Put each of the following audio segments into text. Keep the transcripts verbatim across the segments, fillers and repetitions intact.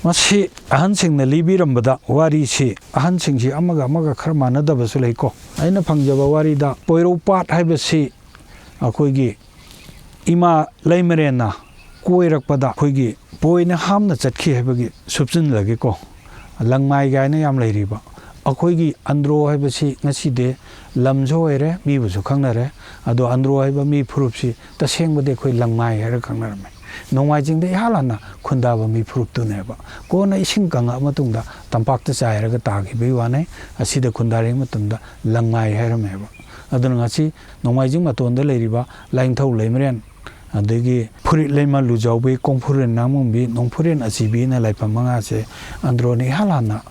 ꯃꯁꯤ ꯑꯍꯟꯁꯤꯡꯅ ꯂꯤꯕꯤꯔꯝꯕꯗ, ꯋꯥꯔꯤꯁꯤ ꯑꯍꯟꯁꯤꯡꯁꯤ ꯑꯃꯒ ꯑꯃꯒ ꯈꯔ ꯃꯥꯟꯅꯗꯕꯁꯨ ꯂꯩꯀꯣ꯫ ꯑꯩꯅ ꯐꯪꯖꯕ ꯋꯥꯔꯤꯗ, ꯄꯣꯏꯔꯧ ꯄꯥꯠ ꯍꯥꯏꯕꯁꯤ ꯑꯩꯈꯣꯏꯒꯤ ꯏꯃꯥ ꯂꯩꯃꯔꯦꯟꯅ ꯀꯣꯏꯔꯛꯄꯗ ꯑꯩꯈꯣꯏꯒꯤ ꯄꯣꯏꯅ ꯍꯥꯝꯅ ꯆꯠꯈꯤ ꯍꯥꯏꯕꯒꯤ ꯁꯨꯞꯆꯤꯟꯂꯒꯦꯀꯣ꯫ ꯂꯪꯃꯥꯏ ꯀꯥꯏꯅ ꯌꯥꯝ ꯂꯩꯔꯤꯕ꯫ ꯑꯩꯈꯣꯏꯒꯤ ꯑꯟꯗ꯭ꯔꯣ ꯍꯥꯏꯕꯁꯤ ꯉꯁꯤꯗꯤ ꯂꯝꯁꯨ ꯑꯣꯏꯔꯦ, ꯃꯤꯕꯨꯁꯨ ꯈꯪꯅꯔꯦ꯫ ꯑꯗꯣ ꯑꯟꯗ꯭ꯔꯣ ꯍꯥꯏꯕ ꯃꯤ ꯐꯨꯔꯨꯞꯁꯤ ꯇꯁꯦꯡꯕꯗꯤ ꯑꯩꯈꯣꯏ ꯂꯪꯃꯥꯏ ꯍꯥꯏꯔꯒ ꯈꯪꯅꯔꯝꯃꯤ꯫ ꯅꯣꯡꯃꯥꯏꯖꯤꯡꯗ ꯏꯍꯥꯟ ꯍꯥꯟꯅ ꯈꯨꯟꯗꯥꯕ ꯃꯤ ꯐꯨꯔꯨꯞꯇꯨꯅꯦꯕ꯫ ꯀꯣꯟꯅ ꯏꯁꯤꯡ ꯀꯪꯉꯛꯑ ꯃꯇꯨꯡꯗ ꯇꯝꯄꯥꯛꯇ ꯆꯥꯏꯔꯒ ꯇꯥꯈꯤꯕꯒꯤ ꯋꯥꯅꯦ꯫ ꯑꯁꯤꯗ ꯈꯨꯟꯗꯥꯔꯤꯉꯩ ꯃꯇꯝꯗ ꯂꯪꯃꯥꯏ ꯍꯥꯏꯔꯝꯃꯦꯕ꯫ ꯑꯗꯨꯅ ꯉꯁꯤ ꯅꯣꯡꯃꯥꯏꯖꯤꯡ ꯃꯇꯣꯟꯗ ꯂꯩꯔꯤꯕ ꯂꯥꯏꯅꯤꯡꯊꯧ ꯂꯩꯃꯔꯦꯟ, ꯑꯗꯒꯤ ꯐꯨꯔꯤꯠ ꯂꯩꯃ ꯂꯨꯖꯥꯎꯕꯤ, ꯀꯣꯡꯐꯨꯔꯦꯟ ꯅꯥꯃꯨꯡꯕꯤ, ꯅꯣꯡꯐꯨꯔꯦꯟ ꯑꯆꯤꯕꯤꯅ ꯂꯥꯏꯐꯝ ꯃꯉꯥꯁꯦ ꯑꯟꯗ꯭ꯔꯣꯅ ꯏꯍꯥꯟ ꯍꯥꯟꯅ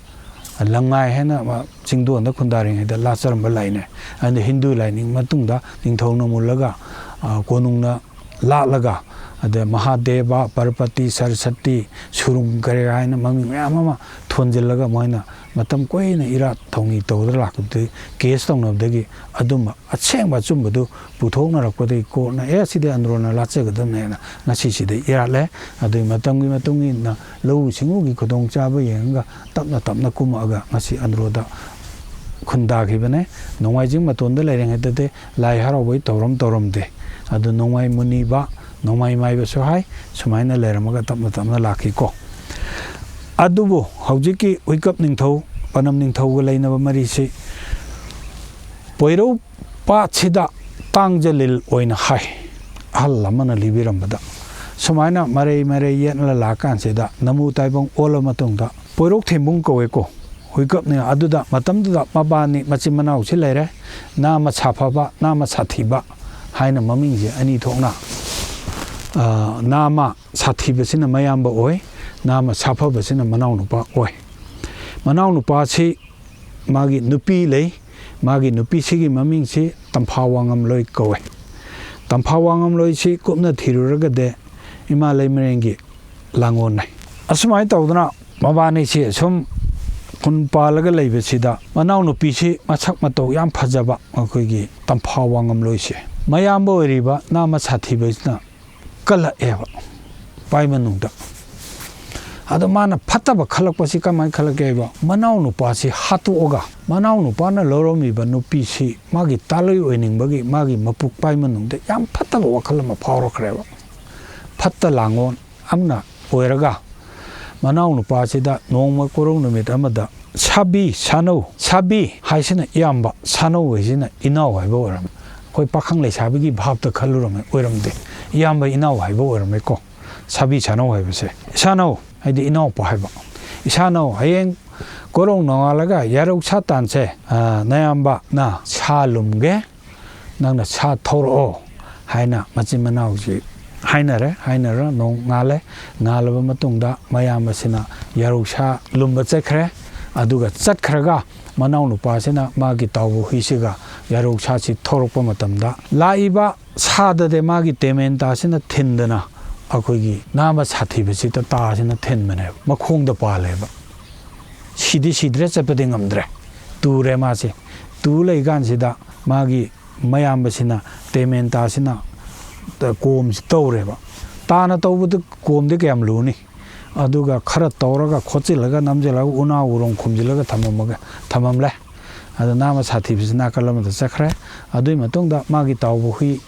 ꯂꯪꯃꯥꯏ ꯍꯥꯏꯅ ꯑꯃ ꯆꯤꯡꯗꯣꯟꯗ ꯈꯨꯟꯗꯥꯔꯤꯉꯩꯗ ꯂꯥꯠꯆꯔꯝꯕ ꯂꯥꯏꯅꯦ꯫ ꯑꯗ ꯍꯤꯟꯗꯨ ꯂꯥꯏꯅꯤꯡ ꯃꯇꯨꯡꯗ ꯅꯤꯡꯊꯧꯅ ꯃꯨꯜꯂꯒ, ꯑ, ꯀꯣꯅꯨꯡꯅ ꯂꯥꯠꯂꯒ, ꯑꯗ ꯃꯍꯥꯗꯦꯕ, ꯄꯔꯕꯇꯤ, ꯁꯔꯁꯇꯤ, ꯁꯨꯔꯨꯡ ꯀꯔꯤ ꯍꯥꯏꯅ ꯃꯃꯤꯡ ꯃꯌꯥꯝ ꯑꯃ ꯊꯣꯟꯖꯤꯜꯂꯒ ꯃꯣꯏꯅ ꯃꯇꯝ ꯀꯨꯏꯅ ꯏꯔꯥꯠ ꯊꯧꯅꯤ ꯇꯧꯗꯨꯅ ꯂꯥꯛꯄꯗꯨ ꯀꯦꯁ ꯇꯧꯅꯕꯗꯒꯤ ꯑꯗꯨꯝꯕ ꯑꯁꯦꯡꯕ ꯑꯆꯨꯝꯕꯗꯨ ꯄꯨꯊꯣꯛꯅꯔꯛꯄꯗꯒꯤ ꯀꯣꯟꯅ, "ꯑꯦ, ꯁꯤꯗꯤ ꯑꯟꯗ꯭ꯔꯣꯅ ꯂꯥꯠꯆꯒꯗꯕꯅꯦꯅ" ꯉꯁꯤꯁꯤꯗ ꯏꯔꯥꯠꯂꯦ꯫ ꯑꯗꯨꯒꯤ ꯃꯇꯝꯒꯤ ꯃꯇꯨꯡ ꯏꯟꯅ ꯂꯧꯎ ꯁꯤꯡꯎꯒꯤ ꯈꯨꯗꯣꯡꯆꯥꯕ ꯌꯦꯡꯉꯒ ꯇꯞꯅ ꯇꯞꯅ ꯀꯨꯝꯃꯛꯑꯒ ꯉꯁꯤ ꯑꯟꯗ꯭ꯔꯣꯗ ꯈꯨꯟꯗꯥꯈꯤꯕꯅꯦ꯫ ꯅꯣꯡꯃꯥꯏꯖꯤꯡ ꯃꯇꯣꯟꯗ ꯂꯩꯔꯤꯉꯩꯗꯗꯤ ꯂꯥꯏ ꯍꯔꯥꯎꯕꯒꯤ ꯊꯧꯔꯝ ꯇꯧꯔꯝꯗꯦ꯫ ꯑꯗꯨ ꯅꯣꯡꯃꯥꯏ ꯃꯨꯅꯤꯕ, ꯅꯣꯡꯃꯥꯏ ꯃꯥꯏꯕꯁꯨ ꯍꯥꯏ, ꯁꯨꯃꯥꯏꯅ ꯂꯩꯔꯝꯃꯒ ꯇꯞꯅ ꯇꯞꯅ ꯂꯥꯛꯈꯤꯀꯣ꯫ ꯑꯗꯨꯕꯨ ꯍꯧꯖꯤꯛꯀꯤ ꯍꯨꯏꯀꯞ ꯅꯤꯡꯊꯧ, ꯄꯅꯝ ꯅꯤꯡꯊꯧꯒ ꯂꯩꯅꯕ ꯃꯔꯤꯁꯤ ꯄꯣꯏꯔꯧ ꯄꯥꯠꯁꯤꯗ ꯇꯥꯡꯖꯂꯤꯜ ꯑꯣꯏꯅ ꯍꯥꯏ꯫ ꯑꯍꯜ ꯑꯃꯅ ꯂꯤꯕꯤꯔꯝꯕꯗ, ꯁꯨꯃꯥꯏꯅ ꯃꯔꯩ ꯃꯔꯩ ꯌꯦꯠꯅ ꯂꯥꯛꯀꯥꯟꯁꯤꯗ ꯅꯃꯨ ꯇꯥꯏꯕꯪ ꯑꯣꯜꯂ ꯃꯇꯨꯡꯗ ꯄꯣꯏꯔꯧ ꯊꯦꯝꯕꯨꯡ ꯀꯧꯋꯦꯀꯣ, ꯍꯨꯏꯀꯞꯅꯤ꯫ ꯑꯗꯨꯗ ꯃꯇꯝꯗꯨꯗ ꯃꯕꯥꯅꯤ ꯃꯆꯤꯟ ꯃꯅꯥꯎꯁꯤ ꯂꯩꯔꯦ, ꯅꯥꯃ ꯁꯥꯐꯕ, ꯅꯥꯃ ꯁꯥꯊꯤꯕ ꯍꯥꯏꯅ ꯃꯃꯤꯡꯁꯦ ꯑꯅꯤ ꯊꯣꯛꯅ, ꯑ, ꯅꯥꯃ ꯁꯥꯊꯤꯕꯁꯤꯅ ꯃꯌꯥꯝꯕ ꯑꯣꯏ, ꯅꯥꯃ ꯁꯥꯐꯕꯁꯤꯅ ꯃꯅꯥꯎꯅꯨꯄꯥ ꯑꯣꯏ꯫ ꯃꯅꯥꯎꯅꯨꯄꯥꯁꯤ ꯃꯥꯒꯤ ꯅꯨꯄꯤ ꯂꯩ, ꯃꯥꯒꯤ ꯅꯨꯄꯤꯁꯤꯒꯤ ꯃꯃꯤꯡꯁꯤ ꯇꯝꯐꯥ ꯋꯥꯉꯝꯂꯣꯏ ꯀꯧꯋꯦ꯫ ꯇꯝꯐꯥ ꯋꯥꯉꯝꯂꯣꯏꯁꯤ ꯀꯨꯞꯅ ꯊꯤꯔꯨꯔꯒꯗꯤ ꯏꯃꯥ ꯂꯩꯃꯔꯦꯟꯒꯤ ꯂꯥꯡꯒꯣꯜꯅꯦ꯫ ꯑꯁꯨꯃꯥꯏꯅ ꯇꯧꯗꯅ ꯃꯕꯥꯅꯤꯁꯤ ꯑꯁꯨꯝ ꯈꯨꯟ ꯄꯥꯜꯂꯒ ꯂꯩꯕꯁꯤꯗ ꯃꯅꯥꯎꯅꯨꯄꯤꯁꯤ ꯃꯁꯛ ꯃꯇꯧ ꯌꯥꯝ ꯐꯖꯕ ꯑꯩꯈꯣꯏꯒꯤ ꯇꯝꯐꯥ ꯋꯥꯉꯝꯂꯣꯏꯁꯦ ꯃꯌꯥꯝꯕ ꯑꯣꯏꯔꯤꯕ ꯅꯥꯃ ꯁꯥꯊꯤꯕꯁꯤꯅ ꯀꯜꯂꯛꯑꯦꯕ ꯄꯥꯏ ꯃꯅꯨꯡꯗ꯫ ꯑꯗꯣ ꯃꯥꯅ ꯐꯠꯇꯕ ꯈꯜꯂꯛꯄꯁꯤ ꯀꯃꯥꯏꯅ ꯈꯜꯂꯛꯀꯦ ꯍꯥꯏꯕ? ꯃꯅꯥꯎ ꯅꯨꯄꯥꯁꯤ ꯍꯥꯠꯇꯣꯛꯑꯒ, ꯃꯅꯥꯎ ꯅꯨꯄꯥꯅ ꯂꯧꯔꯝꯃꯤꯕ ꯅꯨꯄꯤꯁꯤ ꯃꯥꯒꯤ ꯇꯥꯂꯣꯏ ꯑꯣꯏꯅꯤꯡꯕꯒꯤ ꯃꯥꯒꯤ ꯃꯄꯨꯛ ꯄꯥꯏ ꯃꯅꯨꯡꯗ ꯌꯥꯝ ꯐꯠꯇꯕ ꯋꯥꯈꯜ ꯑꯃ ꯐꯥꯎꯔꯛꯈ꯭ꯔꯦꯕ꯫ ꯐꯠꯇ ꯂꯥꯡꯉꯣꯟ ꯑꯃꯅ ꯑꯣꯏꯔꯒ, ꯃꯅꯥꯎ ꯅꯨꯄꯥꯁꯤꯗ ꯅꯣꯡꯃ ꯀꯣꯔꯧ ꯅꯨꯃꯤꯠ ꯑꯃꯗ, "ꯁꯥꯕꯤ, ꯁꯥꯅꯧ, ꯁꯥꯕꯤ" ꯍꯥꯏꯁꯤꯅ ꯏꯌꯥꯝꯕ, "ꯁꯥꯅꯧ" ꯍꯥꯏꯁꯤꯅ ꯏꯅꯥꯎ ꯍꯥꯏꯕ ꯑꯣꯏꯔꯝꯃꯦ꯫ ꯑꯩꯈꯣꯏ ꯄꯥꯈꯪ ꯂꯩꯁꯥꯕꯤꯒꯤ ꯚꯥꯞꯇ ꯈꯜꯂꯨꯔꯝꯃꯦ, ꯑꯣꯏꯔꯝꯗꯦ꯫ ꯏꯌꯥꯝꯕ ꯏꯅꯥꯎ ꯍꯥꯏꯕ ꯑꯣꯏꯔꯝꯃꯦꯀꯣ꯫ "ꯁꯥꯕꯤ, ꯁꯥꯅꯧ" ꯍꯥꯏꯕꯁꯦ, "ꯏꯁꯥꯅꯧ" ꯍꯥꯏꯗꯤ ꯏꯅꯥꯎꯄꯥ ꯍꯥꯏꯕ꯫ "ꯏꯁꯥꯅꯧ, ꯍꯌꯦꯡ ꯀꯣꯔꯧ ꯅꯣꯡꯉꯥꯜꯂꯒ ꯌꯥꯔꯧ ꯁꯥ ꯇꯥꯟꯁꯦ, ꯑ, ꯅꯌꯥꯝꯕꯅ ꯁꯥ ꯂꯨꯝꯒꯦ, ꯅꯪꯅ ꯁꯥ ꯊꯧꯔꯛꯑꯣ" ꯍꯥꯏꯅ ꯃꯆꯤꯟ ꯃꯅꯥꯎꯁꯤ ꯍꯥꯏꯅꯔꯦ꯫ ꯍꯥꯏꯅꯔ ꯅꯣꯡ ꯉꯥꯜꯂꯦ꯫ ꯉꯥꯜꯂꯕ ꯃꯇꯨꯡꯗ ꯃꯌꯥꯝꯕꯁꯤꯅ ꯌꯥꯔꯧ ꯁꯥ ꯂꯨꯝꯕ ꯆꯠꯈ꯭ꯔꯦ꯫ ꯑꯗꯨꯒ ꯆꯠꯈ꯭ꯔꯒ ꯃꯅꯥꯎ ꯅꯨꯄꯥꯁꯤꯅ ꯃꯥꯒꯤ ꯇꯥꯎꯕ ꯍꯨꯏꯁꯤꯒ ꯌꯥꯔꯧ ꯁꯥꯁꯤ ꯊꯧꯔꯛꯄ ꯃꯇꯝꯗ, ꯂꯥꯛꯏꯕ ꯁꯥꯗꯗꯤ ꯃꯥꯒꯤ ꯇꯦꯃꯦꯟ ꯇꯥꯁꯤꯅ ꯊꯤꯟꯗꯅ ꯑꯩꯈꯣꯏꯒꯤ ꯅꯥꯝꯕ ꯁꯥꯊꯤꯕꯁꯤꯗ ꯇꯥꯁꯤꯅ ꯊꯤꯟꯕꯅꯦꯕ꯫ ꯃꯈꯣꯡꯗ ꯄꯥꯜꯂꯦꯕ꯫ ꯁꯤꯗꯤ ꯁꯤꯗ꯭ꯔꯦ, ꯆꯠꯄꯗꯤ ꯉꯝꯗ꯭ꯔꯦ꯫ ꯇꯨꯔꯦ ꯃꯥꯁꯦ꯫ ꯇꯨ ꯂꯩꯀꯥꯟꯁꯤꯗ ꯃꯥꯒꯤ ꯃꯌꯥꯝꯕꯁꯤꯅ, ꯇꯦꯃꯦꯟ ꯇꯥꯁꯤꯅ, ꯀꯣꯝꯁꯤ ꯇꯧꯔꯦꯕ꯫ ꯇꯥꯅ ꯇꯧꯕꯗ ꯀꯣꯝꯗꯤ ꯀꯌꯥꯝ ꯂꯨꯅꯤ? ꯑꯗꯨꯒ ꯈꯔ ꯇꯧꯔꯒ, ꯈꯣꯠꯆꯤꯜꯂꯒ, ꯅꯝꯖꯤꯜꯂꯒ, ꯎꯅꯥ ꯎꯔꯣꯡ ꯈꯨꯝꯖꯤꯜꯂꯒ ꯊꯝꯃꯝꯃꯒ, ꯊꯝꯃꯝꯂꯦ꯫ ꯑꯗ ꯅꯥꯝꯕ ꯁꯥꯊꯤꯕꯁꯤ ꯅꯥꯀꯜ ꯑꯃꯗ ꯆꯠꯈ꯭ꯔꯦ꯫ ꯑꯗꯨꯒꯤ ꯃꯇꯨꯡꯗ ꯃꯥꯒꯤ ꯇꯥꯎꯕ ꯍꯨꯏ,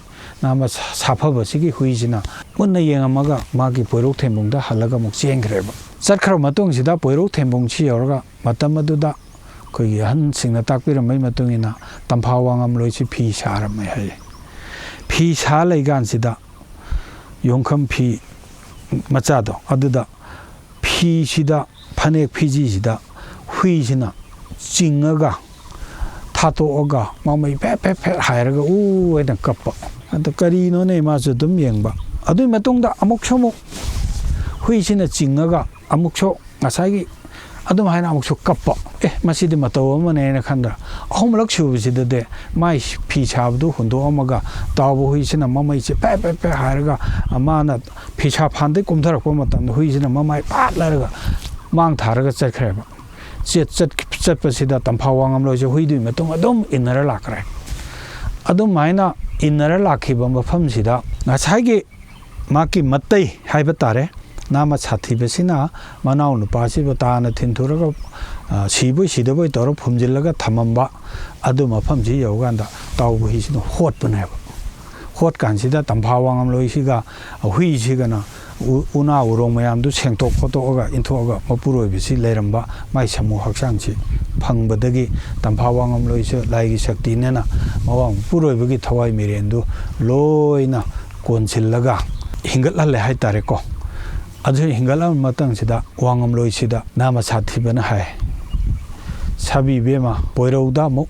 ꯅꯥꯝꯕ ꯁꯥ-, ꯁꯥꯐꯕꯁꯤꯒꯤ ꯍꯨꯏꯁꯤꯅ ꯃꯨꯟꯅ ꯌꯦꯡꯉꯝꯃꯒ ꯃꯥꯒꯤ ꯄꯣꯏꯔꯧ ꯊꯦꯝꯕꯨꯡꯗ ꯍꯜꯂꯒ ꯑꯃꯨꯛ ꯆꯦꯟꯈ꯭ꯔꯦꯕ꯫ ꯆꯠꯈ꯭ꯔꯕ ꯃꯇꯨꯡꯁꯤꯗ ꯄꯣꯏꯔꯧ ꯊꯦꯝꯕꯨꯡꯁꯤ ꯌꯧꯔꯒ, ꯃꯇꯝ ꯑꯗꯨꯗ ꯑꯩꯈꯣꯏꯒꯤ ꯑꯍꯟꯁꯤꯡꯅ ꯇꯥꯛꯄꯤꯔꯝꯕꯒꯤ ꯃꯇꯨꯡ ꯏꯟꯅ, ꯇꯝꯐꯥ ꯋꯥꯉꯝꯂꯣꯏꯁꯤ ꯐꯤ ꯁꯥꯔꯝꯃꯦ ꯍꯥꯏꯌꯦ꯫ ꯐꯤ ꯁꯥ ꯂꯩꯀꯥꯟꯁꯤꯗ ꯌꯣꯡꯈꯝ ꯐꯤ ꯃꯆꯥꯗꯣ ꯑꯗꯨꯗ, ꯐꯤꯁꯤꯗ, ꯐꯅꯦꯛ ꯐꯤꯖꯤꯁꯤꯗ ꯍꯨꯏꯁꯤꯅ ꯆꯤꯡꯉꯒ ꯊꯥꯠꯇꯣꯛꯑꯒ ꯃꯃꯩ ꯐꯦꯠ ꯐꯦꯠ ꯐꯦꯠ ꯍꯥꯏꯔꯒ ꯎ ꯍꯥꯏꯅ ꯀꯞꯄ꯫ ꯑꯗ ꯀꯔꯤꯅꯣꯅꯦ ꯃꯥꯁꯨ ꯑꯗꯨꯝ ꯌꯦꯡꯕ꯫ ꯑꯗꯨꯒꯤ ꯃꯇꯨꯡꯗ ꯑꯃꯨꯛꯁꯨ ꯑꯃꯨꯛ ꯍꯨꯏꯁꯤꯅ ꯆꯤꯡꯉꯒ ꯑꯃꯨꯛꯁꯨ ꯉꯁꯥꯏꯒꯤ ꯑꯗꯨꯝ ꯍꯥꯏꯅ ꯑꯃꯨꯛꯁꯨ ꯀꯞꯄ꯫ "ꯑꯦ, ꯃꯁꯤꯗꯤ ꯃꯇꯧ ꯑꯃꯅꯦ" ꯍꯥꯏꯅ ꯈꯟꯗ꯭ꯔꯥ? ꯑꯍꯨꯝꯂꯛ ꯁꯨꯕꯁꯤꯗꯗꯤ ꯃꯥꯏ ꯐꯤ ꯁꯥꯕꯗꯨ ꯍꯨꯟꯗꯣꯛꯑꯝꯃꯒ ꯇꯥꯎꯕ ꯍꯨꯏꯁꯤꯅ ꯃꯃꯩꯁꯦ ꯄꯦ ꯄꯦ ꯄꯦ ꯍꯥꯏꯔꯒ, ꯃꯥꯅ ꯐꯤꯁꯥ ꯐꯥꯟꯗꯩ ꯀꯨꯝꯊꯔꯛꯄ ꯃꯇꯝꯗ ꯍꯨꯏꯁꯤꯅ ꯃꯃꯥꯏ ꯄꯥꯠ ꯂꯩꯔꯒ ꯃꯥꯡ ꯊꯥꯔꯒ ꯆꯠꯈ꯭ꯔꯦꯕ꯫ ꯆꯠ-, ꯆꯠ-, ꯆꯠꯄꯁꯤꯗ ꯇꯝꯐꯥ ꯋꯥꯉꯝꯂꯣꯏꯁꯦ ꯍꯨꯏꯗꯨꯒꯤ ꯃꯇꯨꯡ ꯑꯗꯨꯝ ꯏꯟꯅꯔ ꯂꯥꯛꯈ꯭ꯔꯦ꯫ ꯑꯗꯨꯃꯥꯏꯅ ꯏꯟꯅꯔ ꯂꯥꯛꯈꯤꯕ ꯃꯐꯝꯁꯤꯗ ꯉꯁꯥꯏꯒꯤ ꯃꯍꯥꯛꯀꯤ ꯃꯇꯩ ꯍꯥꯏꯕ ꯇꯥꯔꯦ, ꯅꯥꯃ ꯁꯥꯊꯤꯕꯁꯤꯅ ꯃꯅꯥꯎ ꯅꯨꯄꯥꯁꯤꯕꯨ ꯇꯥꯅ ꯊꯤꯟꯊꯨꯔꯒ, ꯑ, ꯁꯤꯕꯣꯏ ꯁꯤꯗꯕꯣꯏ ꯇꯧꯔ ꯐꯨꯝꯖꯤꯜꯂꯒ ꯊꯝꯃꯝꯕ꯫ ꯑꯗꯨ ꯃꯐꯝꯁꯤ ꯌꯧꯀꯥꯟꯗ ꯇꯥꯎꯕ ꯍꯨꯏꯁꯤꯅ ꯍꯣꯠꯄꯅꯦꯕ꯫ ꯍꯣꯠꯀꯥꯟꯁꯤꯗ ꯇꯝꯐꯥ ꯋꯥꯉꯝꯂꯣꯏꯁꯤꯒ ꯍꯨꯏꯁꯤꯒꯅ ꯎ-, ꯎꯅꯥ ꯎꯔꯣꯡ ꯃꯌꯥꯝꯗꯨ ꯁꯦꯡꯇꯣꯛ ꯈꯣꯠꯇꯣꯛꯑꯒ ꯏꯟꯊꯣꯛꯑꯒ ꯃꯄꯨꯔꯣꯏꯕꯁꯤ ꯂꯩꯔꯝꯕ ꯃꯥꯏ ꯁꯥꯃꯨ ꯍꯛꯆꯥꯡꯁꯤ ꯐꯪꯕꯗꯒꯤ ꯇꯝꯐꯥ ꯋꯥꯉꯝꯂꯣꯏꯁꯨ ꯂꯥꯏꯒꯤ ꯁꯛꯇꯤꯅꯦꯅ ꯃꯋꯥ ꯃꯄꯨꯔꯣꯏꯕꯒꯤ ꯊꯋꯥꯏ ꯃꯤꯔꯦꯟꯗꯨ ꯂꯣꯏꯅ ꯀꯣꯟꯁꯤꯜꯂꯒ ꯍꯤꯡꯒꯠꯍꯜꯂꯦ ꯍꯥꯏꯇꯥꯔꯦꯀꯣ꯫ ꯑꯗꯨ ꯍꯤꯡꯒꯠꯂꯕ ꯃꯇꯝꯁꯤꯗ ꯋꯥꯉꯝꯂꯣꯏꯁꯤꯗ ꯅꯥꯃ ꯁꯥꯊꯤꯕꯅ ꯍꯥꯏ, "ꯁꯥꯕꯤ ꯏꯕꯦꯝꯃ, ꯄꯣꯏꯔꯧꯗ ꯑꯃꯨꯛ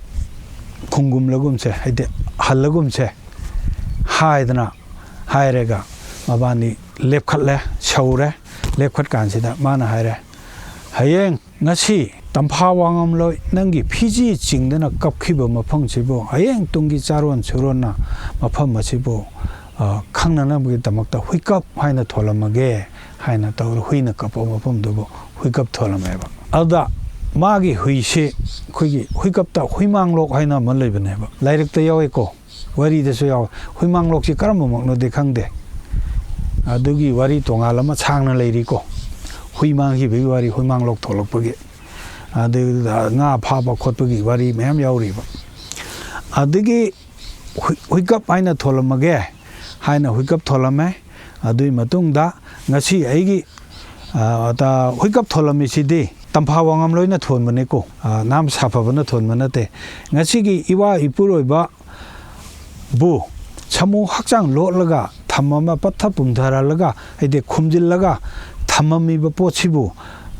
ꯈꯨꯡꯒꯨꯝꯂꯒꯨꯝꯁꯦ, ꯍꯥꯏꯗꯤ ꯍꯜꯂꯒꯨꯝꯁꯦ" ꯍꯥꯏꯗꯅ ꯍꯥꯏꯔꯒ ꯃꯕꯥꯅꯤ ꯂꯦꯞꯈꯠꯂꯦ, ꯁꯧꯔꯦ꯫ ꯂꯦꯞꯈꯠꯀꯥꯟꯁꯤꯗ ꯃꯥꯅ ꯍꯥꯏꯔꯦ, "ꯍꯌꯦꯡ ꯉꯁꯤ ꯇꯝꯐꯥ ꯋꯥꯉꯝꯂꯣꯏ ꯅꯪꯒꯤ ꯐꯤꯖꯤ ꯆꯤꯡꯗꯅ ꯀꯞꯈꯤꯕ ꯃꯐꯝꯁꯤꯕꯨ ꯍꯌꯦꯡ ꯇꯨꯡꯒꯤ ꯆꯥꯔꯣꯟ ꯁꯨꯔꯣꯟꯅ ꯃꯐꯝ ꯑꯁꯤꯕꯨ, ꯑ, ꯈꯪꯅꯅꯕꯒꯤꯗꯃꯛꯇ ꯍꯨꯏꯀꯞ ꯍꯥꯏꯅ ꯊꯣꯜꯂꯝꯃꯒꯦ" ꯍꯥꯏꯅ ꯇꯧꯔ ꯍꯨꯏꯅ ꯀꯞꯄ ꯃꯐꯝꯗꯨꯕꯨ ꯍꯨꯏꯀꯞ ꯊꯣꯜꯂꯝꯃꯦꯕ꯫ ꯑꯗꯨꯗ ꯃꯥꯒꯤ ꯍꯨꯏꯁꯤ ꯑꯩꯈꯣꯏꯒꯤ ꯍꯨꯏꯀꯞꯇ ꯍꯨꯏꯃꯥꯡꯂꯣꯛ ꯍꯥꯏꯅ ꯑꯃ ꯂꯩꯕꯅꯦꯕ, ꯂꯥꯏꯔꯤꯛꯇ ꯌꯥꯎꯋꯦꯀꯣ꯫ ꯋꯥꯔꯤꯗꯁꯨ ꯌꯥꯎꯋꯦ꯫ ꯍꯨꯏꯃꯥꯡꯂꯣꯛꯁꯤ ꯀꯔꯝꯕꯃꯛꯅꯣꯗꯤ ꯈꯪꯗꯦ꯫ ꯑꯗꯨꯒꯤ ꯋꯥꯔꯤ ꯇꯣꯉꯥꯟ ꯑꯃ ꯁꯥꯡꯅ ꯂꯩꯔꯤꯀꯣ꯫ ꯍꯨꯏ ꯃꯥꯡꯈꯤꯕꯒꯤ ꯋꯥꯔꯤ, ꯍꯨꯏꯃꯥꯡꯂꯣꯛ ꯊꯣꯛꯂꯛꯄꯒꯤ꯫ ꯑꯗꯨꯗ ꯉꯥ ꯐꯥꯕ ꯈꯣꯠꯄꯒꯤ ꯋꯥꯔꯤ ꯃꯌꯥꯝ ꯌꯥꯎꯔꯤꯕ꯫ ꯑꯗꯒꯤ ꯍꯨꯏ-, ꯍꯨꯏꯀꯞ ꯍꯥꯏꯅ ꯊꯣꯜꯂꯝꯃꯒꯦ ꯍꯥꯏꯅ ꯍꯨꯏꯀꯞ ꯊꯣꯜꯂꯝꯃꯦ꯫ ꯑꯗꯨꯒꯤ ꯃꯇꯨꯡꯗ ꯉꯁꯤ ꯑꯩꯒꯤ, ꯑ, ꯇ-, ꯍꯨꯏꯀꯞ ꯊꯣꯜꯂꯝꯃꯤꯁꯤꯗꯤ ꯇꯝꯐꯥ ꯋꯥꯉꯝꯂꯣꯏꯅ ꯊꯣꯟꯕꯅꯤꯀꯣ꯫ ꯑ, ꯅꯥꯝ ꯁꯥꯐꯕꯅ ꯊꯣꯟꯕ ꯅꯠꯇꯦ꯫ ꯉꯁꯤꯒꯤ ꯏꯋꯥ ꯏꯄꯨꯔꯣꯏꯕ ꯕꯨ ꯁꯥꯃꯨ ꯍꯛꯆꯥꯡ ꯂꯣꯠꯂꯒ ꯊꯝꯃꯝꯕ, ꯄꯠꯊ ꯄꯨꯝꯊꯔꯜꯂꯒ, ꯍꯥꯏꯗꯤ ꯈꯨꯝꯖꯤꯜꯂꯒ ꯊꯝꯃꯝꯃꯤꯕ ꯄꯣꯠꯁꯤꯕꯨ,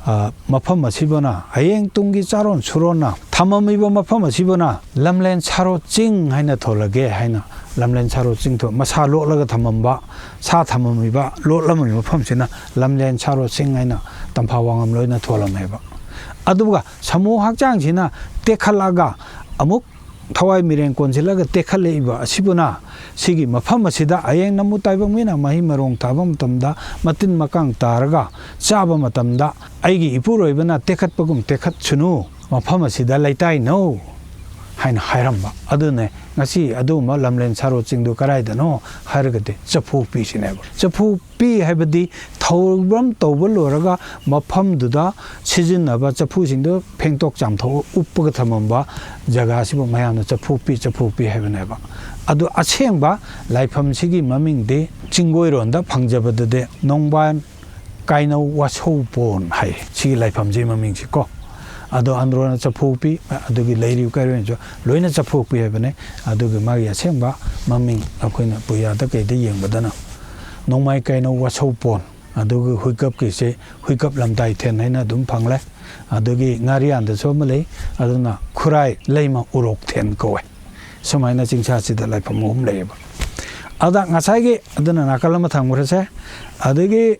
ꯑ, ꯃꯐꯝ ꯑꯁꯤꯕꯨꯅ ꯍꯌꯦꯡ ꯇꯨꯡꯒꯤ ꯆꯥꯔꯣꯟ ꯁꯨꯔꯣꯟꯅ ꯊꯝꯃꯝꯃꯤꯕ ꯃꯐꯝ ꯑꯁꯤꯕꯨꯅ ꯂꯝꯂꯦꯟ ꯁꯥꯔꯣ ꯆꯤꯡ ꯍꯥꯏꯅ ꯊꯣꯜꯂꯒꯦ ꯍꯥꯏꯅ ꯂꯝꯂꯦꯟ ꯁꯥꯔꯣ ꯆꯤꯡ ꯊꯣ-, ꯃꯁꯥ ꯂꯣꯠꯂꯒ ꯊꯝꯃꯝꯕ, ꯁꯥ ꯊꯝꯃꯝꯃꯤꯕ, ꯂꯣꯠꯂꯝꯃꯤꯕ ꯃꯐꯝꯁꯤꯅ ꯂꯝꯂꯦꯟ ꯁꯥꯔꯣ ꯆꯤꯡ ꯍꯥꯏꯅ ꯇꯝꯐꯥ ꯋꯥꯉꯝꯂꯣꯏꯅ ꯊꯣꯜꯂꯝꯃꯦꯕ꯫ ꯑꯗꯨꯒ ꯁꯥꯃꯨ ꯍꯛꯆꯥꯡꯁꯤꯅ ꯇꯦꯛꯈꯠꯂꯛꯑꯒ ꯑꯃꯨꯛ ꯊꯋꯥꯏ ꯃꯤꯔꯦꯟ ꯀꯣꯟꯁꯤꯜꯂꯒ ꯇꯦꯛꯈꯠꯂꯛꯏꯕ ꯑꯁꯤꯕꯨꯅ ꯁꯤꯒꯤ ꯃꯐꯝ ꯑꯁꯤꯗ ꯍꯌꯦꯡ ꯅꯃꯨ ꯇꯥꯏꯕꯪ ꯃꯤꯅ ꯃꯍꯩ ꯃꯔꯣꯡ ꯊꯥꯕ ꯃꯇꯝꯗ, ꯃꯇꯤꯟ ꯃꯀꯥꯡ ꯇꯥꯔꯒ ꯆꯥꯕ ꯃꯇꯝꯗ, ꯑꯩꯒꯤ ꯏꯄꯨꯔꯣꯏꯕꯅ ꯇꯦꯛꯈꯠꯄꯒꯨꯝ ꯇꯦꯛꯈꯠꯁꯅꯨ, ꯃꯐꯝ ꯑꯁꯤꯗ ꯂꯩꯇꯥꯏꯅꯧ ꯍꯥꯏꯅ ꯍꯥꯏꯔꯝꯕ꯫ ꯑꯗꯨꯅꯦ ꯉꯁꯤ ꯑꯗꯨꯒꯨꯝꯕ ꯂꯝꯂꯦꯟ ꯁꯥꯔꯣꯠꯁꯤꯡꯗꯨ ꯀꯗꯥꯏꯗꯅꯣ ꯍꯥꯏꯔꯒꯗꯤ ꯆꯐꯨꯄꯤꯁꯤꯅꯦꯕ꯫ ꯆꯐꯨꯄꯤ ꯍꯥꯏꯕꯗꯤ ꯊꯧꯔꯝ ꯇꯧꯕ ꯂꯣꯏꯔꯒ ꯃꯐꯝꯗꯨꯗ ꯁꯤꯖꯤꯟꯅꯕ ꯆꯐꯨꯁꯤꯡꯗꯨ ꯐꯦꯡꯗꯣꯛ ꯆꯥꯝꯊꯣꯛ ꯎꯞꯄꯒ ꯊꯝꯃꯝꯕ ꯖꯒꯥꯁꯤꯕꯨ ꯃꯌꯥꯝꯅ ꯆꯐꯨꯄꯤ, ꯆꯐꯨꯄꯤ ꯍꯥꯏꯕꯅꯦꯕ꯫ ꯑꯗꯨ ꯑꯁꯦꯡꯕ ꯂꯥꯏꯐꯝꯁꯤꯒꯤ ꯃꯃꯤꯡꯗꯤ ꯆꯤꯡꯒꯣꯏꯔꯣꯟꯗ ꯐꯪꯖꯕꯗꯗꯤ ꯅꯣꯡꯕꯥꯟ ꯀꯥꯏꯅꯧ ꯋꯥꯁꯧꯄꯣꯟ ꯍꯥꯏ ꯁꯤꯒꯤ ꯂꯥꯏꯐꯝꯁꯤꯒꯤ ꯃꯃꯤꯡꯁꯤ ꯀꯣ꯫ ꯑꯗꯣ ꯑꯟꯗ꯭ꯔꯣꯅ ꯆꯐꯨꯄꯤ, ꯑꯗꯨꯒꯤ ꯂꯩꯔꯤꯕ ꯀꯩꯔꯣꯏꯅꯁꯨ ꯂꯣꯏꯅ ꯆꯐꯨꯄꯤ ꯍꯥꯏꯕꯅꯦ꯫ ꯑꯗꯨꯒꯤ ꯃꯥꯒꯤ ꯑꯁꯦꯡꯕ ꯃꯃꯤꯡ ꯑꯩꯈꯣꯏꯅ ꯄꯨꯌꯥꯗ ꯀꯩꯗ ꯌꯦꯡꯕꯗꯅ ꯅꯣꯡꯃꯥꯏ ꯀꯥꯏꯅꯧ ꯋꯥꯁꯧꯄꯣꯟ꯫ ꯑꯗꯨꯒ ꯍꯨꯏꯀꯞꯀꯤꯁꯦ ꯍꯨꯏꯀꯞ ꯂꯝꯗꯥꯏꯊꯦꯟ ꯍꯥꯏꯅ ꯑꯗꯨꯝ ꯐꯪꯂꯦ꯫ ꯑꯗꯨꯒꯤ ꯉꯥꯔꯤꯌꯥꯟꯗꯁꯨ ꯑꯃ ꯂꯩ, ꯑꯗꯨꯅ ꯈꯨꯔꯥꯏ ꯂꯩꯃ ꯎꯔꯣꯛꯊꯦꯟ ꯀꯧꯋꯦ꯫ ꯁꯨꯃꯥꯏꯅ ꯆꯤꯡꯁꯥꯁꯤꯗ ꯂꯥꯏꯐꯝ ꯑꯍꯨꯝ ꯂꯩꯌꯦꯕ꯫ ꯑꯗ ꯉꯁꯥꯏꯒꯤ ꯑꯗꯨꯅ ꯅꯥꯀꯜ ꯑꯃ ꯊꯝꯈ꯭ꯔꯁꯦ꯫ ꯑꯗꯒꯤ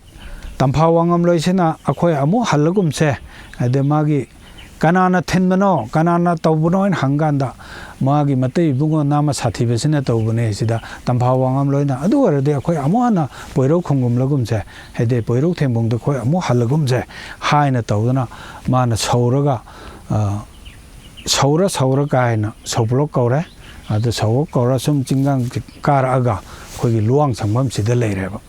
ꯇꯝꯐꯥ ꯋꯥꯉꯝꯂꯣꯏꯁꯤꯅ ꯑꯩꯈꯣꯏ ꯑꯃꯨꯛ ꯍꯜꯂꯒꯨꯝꯁꯦ꯫ ꯑꯗ ꯃꯥꯒꯤ ꯀꯅꯥꯅ ꯊꯤꯟꯕꯅꯣ, ꯀꯅꯥꯅ ꯇꯧꯕꯅꯣ ꯍꯥꯏꯅ ꯍꯪꯀꯥꯟꯗ, ꯃꯥꯒꯤ ꯃꯇꯩ ꯏꯕꯨꯡꯉꯣ ꯅꯥꯃ ꯁꯥꯊꯤꯕꯁꯤꯅ ꯇꯧꯕꯅꯦ ꯁꯤꯗ ꯇꯝꯐꯥ ꯋꯥꯉꯝꯂꯣꯏꯅ꯫ ꯑꯗꯨ ꯑꯣꯏꯔꯗꯤ ꯑꯩꯈꯣꯏ ꯑꯃꯨꯛ ꯍꯟꯅ ꯄꯣꯏꯔꯧ ꯈꯨꯝꯒꯨꯝꯂꯒꯨꯝꯁꯦ, ꯍꯥꯏꯗꯤ ꯄꯣꯏꯔꯧ ꯊꯦꯝꯕꯨꯡꯗ ꯑꯩꯈꯣꯏ ꯑꯃꯨꯛ ꯍꯜꯂꯒꯨꯝꯁꯦ ꯍꯥꯏꯅ ꯇꯧꯗꯅ ꯃꯥꯅ ꯁꯧꯔꯒ, ꯑ, ꯁꯧꯔ ꯁꯧꯔ ꯀꯥꯏꯅ ꯁꯧꯄꯂꯣꯛ ꯀꯧꯔꯦ꯫ ꯑꯗꯨ ꯁꯧꯄꯂꯣꯛ ꯀꯧꯔ ꯁꯨꯝ ꯆꯤꯡꯒꯥꯡ ꯀꯥꯔꯛꯑꯒ ꯑꯩꯈꯣꯏꯒꯤ ꯂꯨꯋꯥꯡ ꯁꯪꯐꯝꯁꯤꯗ ꯂꯩꯔꯦꯕ꯫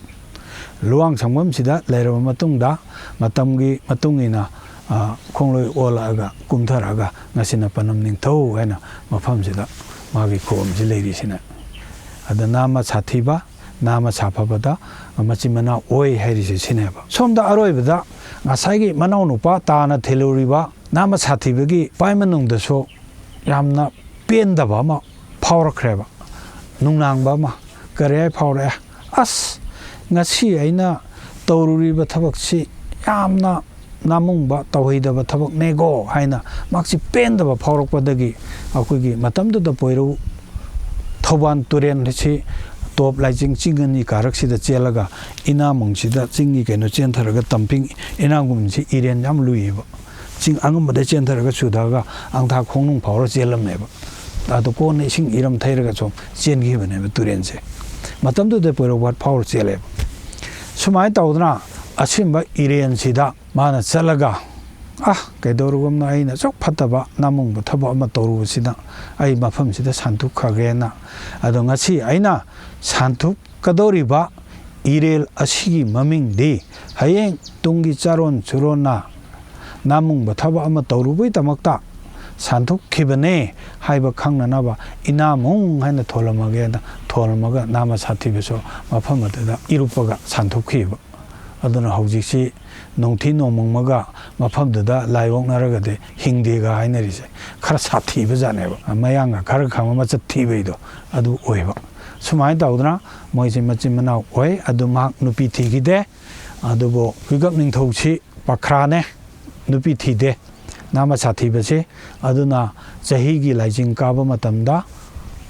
ꯂꯨꯋꯥꯡ ꯁꯪꯐꯝꯁꯤꯗ ꯂꯩꯔꯕ ꯃꯇꯨꯡꯗ ꯃꯇꯝꯒꯤ ꯃꯇꯨꯡ ꯏꯟꯅ, ꯑ, ꯈꯣꯡꯂꯣꯏ ꯑꯣꯜꯂꯛꯑꯒ ꯀꯨꯝꯊꯔꯛꯑꯒ ꯉꯁꯤꯅ ꯄꯅꯝ ꯅꯤꯡꯊꯧ ꯍꯥꯏꯅ ꯃꯐꯝꯁꯤꯗ ꯃꯥꯒꯤ ꯈꯨꯕꯝꯁꯤ ꯂꯩꯔꯤꯁꯤꯅ꯫ ꯑꯗ ꯅꯥꯃ ꯁꯥꯊꯤꯕ, ꯅꯥꯃ ꯁꯥꯐꯕꯗ ꯃꯆꯤꯟ ꯃꯅꯥꯎ ꯑꯣꯏ ꯍꯥꯏꯔꯤꯁꯦ ꯁꯤꯅꯦꯕ꯫ ꯁꯣꯝꯗ ꯑꯔꯣꯏꯕꯗ ꯉꯁꯥꯏꯒꯤ ꯃꯅꯥꯎꯅꯨꯄꯥ ꯇꯥꯅ ꯊꯤꯜꯂꯨꯔꯤꯕ ꯅꯥꯃ ꯁꯥꯊꯤꯕꯒꯤ ꯄꯥꯏ ꯃꯅꯨꯡꯗꯁꯨ ꯌꯥꯝꯅ ꯄꯦꯟꯗꯕ ꯑꯃ ꯐꯥꯎꯔꯛꯈ꯭ꯔꯦꯕ꯫ ꯅꯨꯡꯅꯥꯡꯕ ꯑꯃ ꯀꯔꯤ ꯍꯥꯏ ꯐꯥꯎꯔꯛꯑꯦ? "ꯑꯁ, ꯉꯁꯤ ꯑꯩꯅ ꯇꯧꯔꯨꯔꯤꯕ ꯊꯕꯛꯁꯤ ꯌꯥꯝꯅ ꯅꯥꯃꯨꯡꯕ, ꯇꯧꯍꯩꯗꯕ ꯊꯕꯛꯅꯦꯀꯣ" ꯍꯥꯏꯅ ꯃꯍꯥꯛꯁꯤ ꯄꯦꯟꯗꯕ ꯐꯥꯎꯔꯛꯄꯗꯒꯤ ꯑꯩꯈꯣꯏꯒꯤ ꯃꯇꯝꯗꯨꯗ ꯄꯣꯏꯔꯧ ꯊꯧꯕꯥꯜ ꯇꯨꯔꯦꯜ ꯑꯁꯤ ꯇꯣꯞ ꯂꯥꯏꯖꯤꯡ ꯆꯤꯡ ꯑꯅꯤ ꯀꯥꯔꯛꯁꯤꯗ ꯆꯦꯜꯂꯒ ꯏꯅꯥꯃꯨꯡꯁꯤꯗ ꯆꯤꯡꯒꯤ ꯀꯩꯅꯣ ꯆꯦꯟꯊꯔꯒ ꯇꯝꯄꯤꯡ ꯏꯅꯥꯒꯨꯝꯁꯤ ꯏꯔꯦꯟ ꯌꯥꯝ ꯂꯨꯏꯌꯦꯕ꯫ ꯆꯤꯡ ꯑꯉꯝꯕꯗ ꯆꯦꯟꯊꯔꯒ ꯆꯨꯊꯔꯒ ꯑꯪꯊꯥ ꯈꯣꯡꯅꯨꯡ ꯐꯥꯎꯔ ꯆꯦꯜꯂꯝꯃꯦꯕ꯫ ꯑꯗꯣ ꯀꯣꯟꯅ ꯏꯁꯤꯡ ꯏꯔꯝ ꯊꯩꯔꯒ ꯁꯨꯝ ꯆꯦꯟꯈꯤꯕꯅꯦꯕ ꯇꯨꯔꯦꯜꯁꯦ꯫ ꯃꯇꯝꯗꯨꯗ ꯄꯣꯏꯔꯧ ꯄꯥꯠ ꯐꯥꯎꯔ ꯆꯦꯜꯂꯦꯕ꯫ ꯁꯨꯃꯥꯏꯅ ꯇꯧꯗꯅ ꯑꯁꯤꯒꯨꯝꯕ ꯏꯔꯦꯟꯁꯤꯗ ꯃꯥꯅ ꯆꯠꯂꯒ ꯑ, ꯀꯩꯗꯧꯔꯨꯒꯝꯅꯣ, ꯑꯩꯅ ꯑꯁꯨꯛ ꯐꯠꯇꯕ ꯅꯥꯃꯨꯡꯕ ꯊꯕꯛ ꯑꯃ ꯇꯧꯔꯨꯕꯁꯤꯗ ꯑꯩ ꯃꯐꯝꯁꯤꯗ ꯁꯥꯟꯊꯣꯛꯈ꯭ꯔꯒꯦꯅ꯫ ꯑꯗꯣ ꯉꯁꯤ ꯑꯩꯅ ꯁꯥꯟꯊꯣꯛꯀꯗꯧꯔꯤꯕ ꯏꯔꯦꯜ ꯑꯁꯤꯒꯤ ꯃꯃꯤꯡꯗꯤ ꯍꯌꯦꯡ ꯇꯨꯡꯒꯤ ꯆꯥꯔꯣꯟ ꯁꯨꯔꯣꯟꯅ ꯅꯥꯃꯨꯡꯕ ꯊꯕꯛ ꯑꯃ ꯇꯧꯔꯨꯕꯒꯤꯗꯃꯛꯇ ꯁꯥꯟꯊꯣꯛꯈꯤꯕꯅꯦ ꯍꯥꯏꯕ ꯈꯪꯅꯅꯕ ꯏꯅꯥꯃꯨꯡ ꯍꯥꯏꯅ ꯊꯣꯜꯂꯝꯃꯒꯦꯅ ꯊꯣꯜꯂꯝꯃꯒ ꯅꯥꯃ ꯁꯥꯊꯤꯕꯁꯨ ꯃꯐꯝ ꯑꯗꯨꯗ ꯏꯔꯨꯞꯄꯒ ꯁꯥꯟꯊꯣꯛꯈꯤꯕ꯫ ꯑꯗꯨꯅ ꯍꯧꯖꯤꯛꯁꯤ ꯅꯣꯡꯊꯤ ꯅꯣꯡꯃꯪꯕꯒ ꯃꯐꯝꯗꯨꯗ ꯂꯥꯏ ꯑꯣꯛꯅꯔꯒꯗꯤ ꯍꯤꯡꯗꯦꯒ ꯍꯥꯏꯅꯔꯤꯁꯦ ꯈꯔ ꯁꯥꯊꯤꯕ ꯖꯥꯠꯅꯦꯕ꯫ ꯃꯌꯥꯡꯒ ꯈꯔ ꯈꯪꯕ ꯃꯆꯠ ꯊꯤꯕꯩꯗꯣ ꯑꯗꯨ ꯑꯣꯏꯕ꯫ ꯁꯨꯃꯥꯏꯅ ꯇꯧꯗꯅ ꯃꯣꯏꯁꯦ ꯃꯆꯤꯟ ꯃꯅꯥꯎ ꯑꯣꯏ꯫ ꯑꯗꯨ ꯃꯍꯥꯛ ꯅꯨꯄꯤ ꯊꯤꯈꯤꯗꯦ꯫ ꯑꯗꯨꯕꯨ ꯍꯨꯏꯒꯞ ꯅꯤꯡꯊꯧꯁꯤ ꯄꯈ꯭ꯔꯥꯅꯦ, ꯅꯨꯄꯤ ꯊꯤꯗꯦ꯫ ꯅꯥꯃ ꯁꯥꯊꯤꯕꯁꯦ꯫ ꯑꯗꯨꯅ ꯆꯍꯤꯒꯤ ꯂꯥꯏꯖꯤꯡ ꯀꯥꯕ ꯃꯇꯝꯗ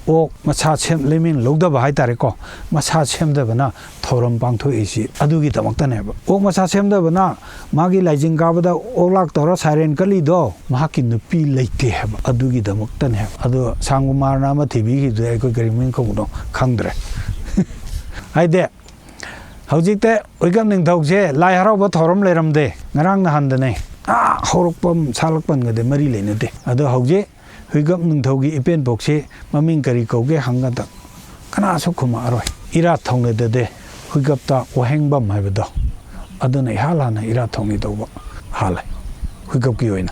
ꯑꯣꯛ ꯃꯁꯥ ꯁꯦꯝ, ꯂꯦꯃꯤꯟ ꯂꯧꯗꯕ ꯍꯥꯏꯇꯥꯔꯦꯀꯣ, ꯃꯁꯥ ꯁꯦꯝꯗꯕꯅ ꯊꯧꯔꯝ ꯄꯥꯡꯊꯣꯛꯏꯁꯤ ꯑꯗꯨꯒꯤꯗꯃꯛꯇꯅꯦꯕ꯫ ꯑꯣꯛ ꯃꯁꯥ ꯁꯦꯝꯗꯕꯅ ꯃꯥꯒꯤ ꯂꯥꯏꯖꯤꯡ ꯀꯥꯕꯗ ꯑꯣꯛꯂꯥꯛ ꯇꯧꯔ ꯁꯥꯏꯔꯦꯟ ꯀꯜꯂꯤꯗꯣ ꯃꯍꯥꯛꯀꯤ ꯅꯨꯄꯤ ꯂꯩꯇꯦ ꯍꯥꯏꯕ, ꯑꯗꯨꯒꯤꯗꯃꯛꯇꯅꯦꯕ꯫ ꯑꯗꯣ ꯁꯥꯡꯒꯨꯃꯥꯔꯅ ꯑꯃ ꯊꯤꯕꯤꯈꯤꯕꯗꯨ ꯑꯩꯈꯣꯏ ꯀꯔꯤ ꯃꯃꯤꯡ ꯀꯧꯕꯅꯣ ꯈꯪꯗ꯭ꯔꯦ꯫ ꯍꯥꯏꯗꯤ ꯍꯧꯖꯤꯛꯇ ꯍꯨꯏꯒꯞ ꯅꯤꯡꯊꯧꯁꯦ ꯂꯥꯏ ꯍꯔꯥꯎꯕ ꯊꯧꯔꯝ ꯂꯩꯔꯝꯗꯦ, ꯉꯔꯥꯡ ꯅꯍꯥꯟꯗꯅꯦ꯫ ꯑꯥ, ꯍꯧꯔꯛꯐꯝ ꯁꯥꯠꯂꯛꯄꯒꯗꯤ ꯃꯔꯤ ꯂꯩꯅꯗꯦ꯫ ꯑꯗꯣ ꯍꯧꯖꯤꯛ ꯍꯨꯏꯒꯞ ꯅꯤꯡꯊꯧꯒꯤ ꯏꯄꯦꯟꯄꯣꯛꯁꯤ ꯃꯃꯤꯡ ꯀꯔꯤ ꯀꯧꯒꯦ ꯍꯪꯒꯗ ꯀꯅꯥꯁꯨ ꯈꯨꯝꯃꯛꯑꯔꯣꯏ꯫ ꯏꯔꯥꯠ ꯊꯧꯅꯤꯗꯗꯦ, ꯍꯨꯏꯒꯞꯇ ꯋꯥꯍꯦꯡꯕꯝ ꯍꯥꯏꯕꯗꯣ ꯑꯗꯨꯅ ꯏꯍꯥꯟ ꯍꯥꯟꯅ ꯏꯔꯥꯠ ꯊꯧꯅꯤꯗꯧꯕ ꯍꯥꯜꯂꯦ ꯍꯨꯏꯒꯞꯀꯤ ꯑꯣꯏꯅ꯫